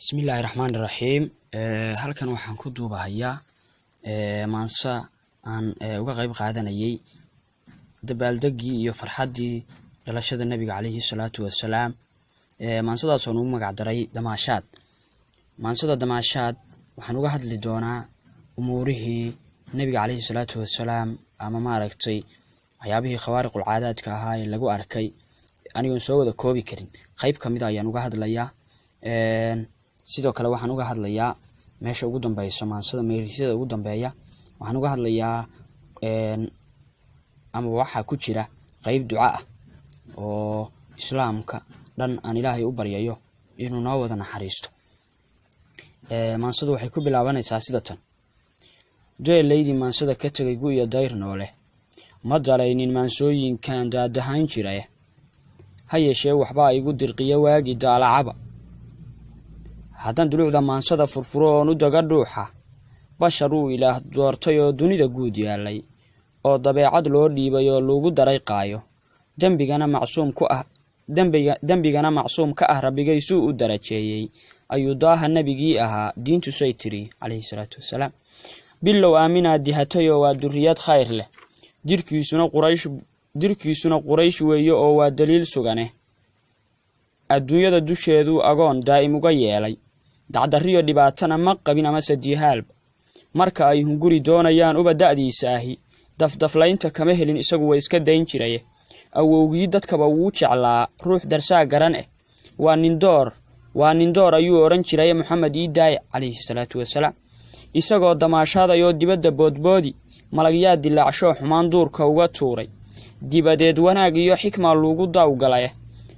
Bismillaahi raxmaani raxiim. Halkan waxaan ku duubahayaa maansa aan uga qeyb qaadanayay dabaaldegii iyo farxaddii dhalashada Nebiga calayhi salaatu wasalaam. Maansadaas oo nugu magac daray Damaashaad. Maansada Damaashaad waxaan uga hadli doonaa umuurihii Nebiga calayhi salaatu wasalaam, ama maaragtay waxyaabihii khawaariqul caadaadka ahaa ee lagu arkay, anigoon soo wada koobi karin. Qeyb kamid a ayaan uga hadlayaa. Sidoo kale waxaan uga hadlayaa meesha ugu dambeysa maansada, meerisyada ugu dambeeya waxaan uga hadlayaa, ama waxaa ku jira qeyb duca ah oo Islaamka dhan aan Ilaahay u baryayo inuu noo wada naxariisto. Maansadu waxay ku bilaabanaysaa sida tan: Duelaydii maansada ka tegay gu iyo dayr noole ma daraynin maansooyinkan daadahayn jirae, ha yeeshee waxbaa igu dirqiya waagii daalacaba. Haddaan dulucda maansada furfuro oon u daga dhuuxa, bashar uu Ilaah doortay oo dunida guud yaallay, oo dabeecad loo dhiibay oo lagu daray qaayo, dembigana macsuum ku ah, dembiga dembigana macsuum ka ah, Rabbigaysuu u darajeeyey ayuu daaha nebigii ahaa, diintusay tiri calayhi salaatu wasalaam. Bilow aaminaa dihatay oo waa duriyad khayr leh, dirkiisuna Quraysh, dirkiisuna Quraysh weeye oo waa daliil sugane. Adduunyada dusheeduu agoon daa'im uga yeelay, dacdarriyo dhibaatana ma qabin amase diihaalba. Marka ay hunguri doonayaan uba da'diisa ahi, dafdaflaynta kama helin, isagu waa iska dayn jiraye. Awowgii dadkaba wuu jeclaa, ruux darsaa garan eh, waa nindoor, waa nindoor ayuu odhan jiraye, Moxamed ii daaya calayhi salaatu wasalaam. Isagoo damaashaadayoo dibadda boodboodi, malagyaa dilaacshoo xumaan duurka uga tuuray, dibadeed wanaag iyo xikma luugu dawgalaye.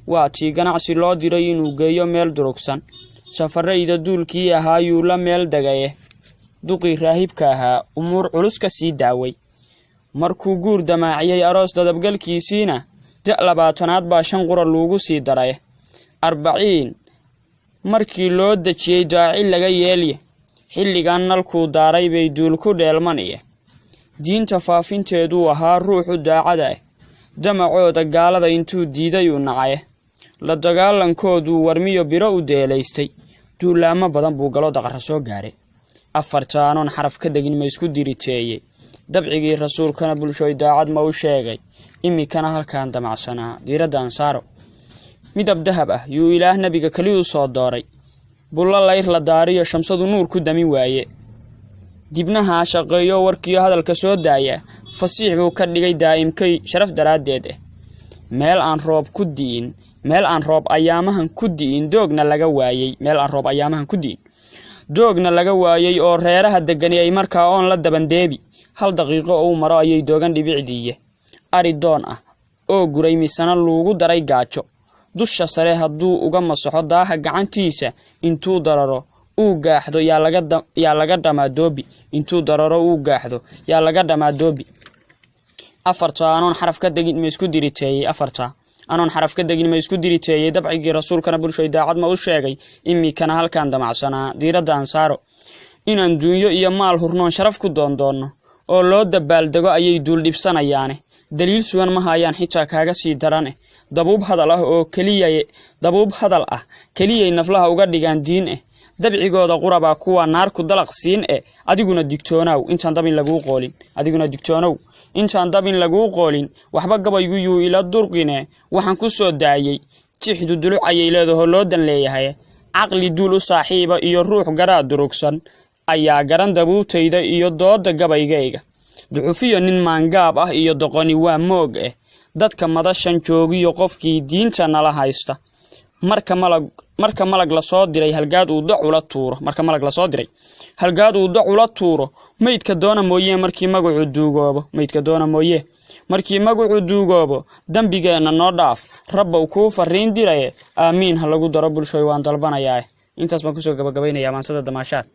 Waa tii ganacsi loo diray inuu geeyo meel durugsan, safarayda duulkii ahaayuu la meel degaye. Duqii raahibka ahaa umuur culus ka sii daaway. Markuu guur damaaciyey aroos dadabgalkiisiina, da' 20aad baa 5 qura luugu sii daraye. 40 markii loo dejiyey daaci laga yeelye, xilligan nalkuu daaray bay duul ku dheelmaniye. Diinta faafinteeduu ahaa ruuxu daacada ah, damacooda gaalada intuu diiday uu nacaye. La dagaalankooduu warmiyo biro u deelaystay, duulaamo badan buu galo daqarra soo gaaray. Afartaanoon xaraf ka degin ma isku diriteeyey dabcigii rasuulkana bulshoy daacad ma u sheegay? Iminkana halkaan damacsanaa diiradda ansaaro. Midab dahab ah yuu Ilaah nebiga keli u soo dooray, bullo layr la daariyo shamsadu nuur ku damin waaye. Dibnahaa shaqeeyo warkiyo hadalka soo daaya, fasiix buu ka dhigay daa'imkay sharaf daraaddeed eh. Meel aan roob ku di'in, meel aan roob ayaamahan ku di'in doogna laga waayey, meel aan roob ayaamahan ku di'in doogna laga waayey, oo reeraha degani ay markaa oon la dabandeebi, hal daqiiqo oo uu maro ayay doogan dhibicdiiye. Ari doon ah oo guray misana luugu daray gaajo, dusha sare hadduu uga masaxo daaha gacantiisa, intuu dararo uu gaaxdo yaa laga dhamaa doobi, intuu dararo uu gaaxdo yaa laga dhamaa doobi. Afarta anoon xaraf ka degin ma isku diriteeyey, afarta anoon xaraf ka degin ma isku diriteeyey dabcigii rasuulkana bulshoy daacad ma u sheegay? Iminkana halkaan damacsanaa diiradda ansaaro. Inaan duunyo iyo maal hurnoon sharaf ku doondoonno oo loo dabaaldego ayay duul dhibsanayaane, daliil sugan ma hayaan xitaa kaaga sii daran eh. Dabuub hadal ah oo keliya, dabuub hadal ah keliyay naflaha uga dhigaan diin eh. Dabcigooda qurabaa kuwa naarku dalaq siin eh. Adiguna digtoonow intaan dabin laguu qoolin, adiguna digtoonow intaan dabin laguu qoolin. Waxba gabaygu yuu ila durqine, waxaan ku soo daayey tixdu duluc ayay leedahoo loo dan leeyahay. Caqli duul u saaxiiba iyo ruux garaa durugsan ayaa garan dabuubtayda iyo dooda gabaygayga. Duxufiyo nin maangaab ah iyo doqoni waa moog eh. Dadka madashan joogiyo qofkii diinta nala haysta, marka malag, marka malag lasoo diray halgaad uu dac ula tuuro, marka malag lasoo diray halgaad uu dac ula tuuro, maydka doona mooye markii magacu duugoobo, maydka doona mooye markii magacu duugoobo, dembigeenna noo dhaaf Rabbow kuu fariin diraye, aamiin ha lagu daro bulshoy waan dalbanayaa. Intaas baan kusoo gabagabaynayaa maansada Damaashaad.